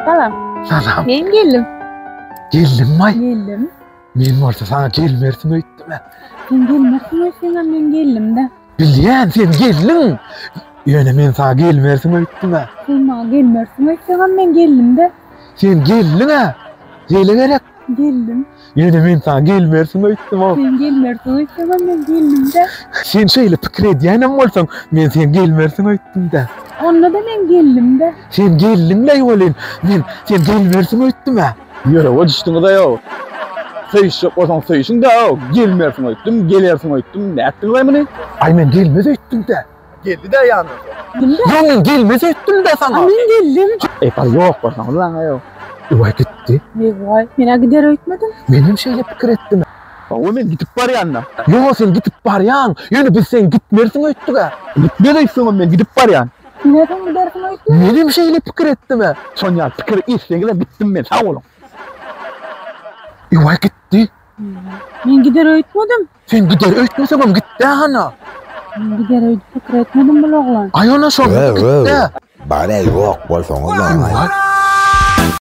Salam. Salam. Men geldim. Geldiňmi? Geldim. Men bolsa saňa gelmersiň öýtdüm-ä. Sen gelmersiň öýtseňem men geldim-de. Bilýän, sen geldiň. Ýöne men saňa gelmersiň öýtdüm-ä. Sen maňa gelmersiň öýtseňem men geldim-de. Sen geldiň-ä. Şeýle gerek. Geldim. Ýöne men saňa gelmersiň öýtdüm-ow. Sen gelmersiň öýtseňem men geldim-de. Sen şeýle pikir edýänem bolsaň, men sen gelmersiň öýtdüm-dä. Onda-da men geldim-de. Sen geldiň-leý welin, men sen gelmersiň öýtdüm-ä. Ýürege düşdüňiz-aý-ow. Söýüşjek bolsaň söýüşiň-dä-ow. Gelmersiň öýtdüm, gelersiň öýtdüm. Nätdiňiz-aý muny? Aý men gelmez öýtdüm-dä. Geldi-dä ýanyndan soň. Ýok men gelmez öýtdüm-dä saňa. A men geldim. Eý bar ýok bolsaňyz aňa-ow. Ewaý gitdi. Ewaý, men-ä gider öýtmedim. Menem şeýle pikir etdim. Hawa men gidip barýan-da. Ýok sen gidip barýaň. Ýöne biz sen gitmersiň öýtdük-ä. Gitmez öýtseňem men gidip barýan. Ine sen gidersiň öýtmedim. Menem şeýle pikir etdim-ä. Şon ýaly pikir etseňizem gitdim men sag boluň. Ewaý gitdi. Men gider öýtmedim. Sen gider öýtmeseňem gitdä hana. Men gider öýdüp pikir etmedim bul oglan. Aý ona şonda gitdä. Bana ýok bolsaňyz maňa. Ewaý.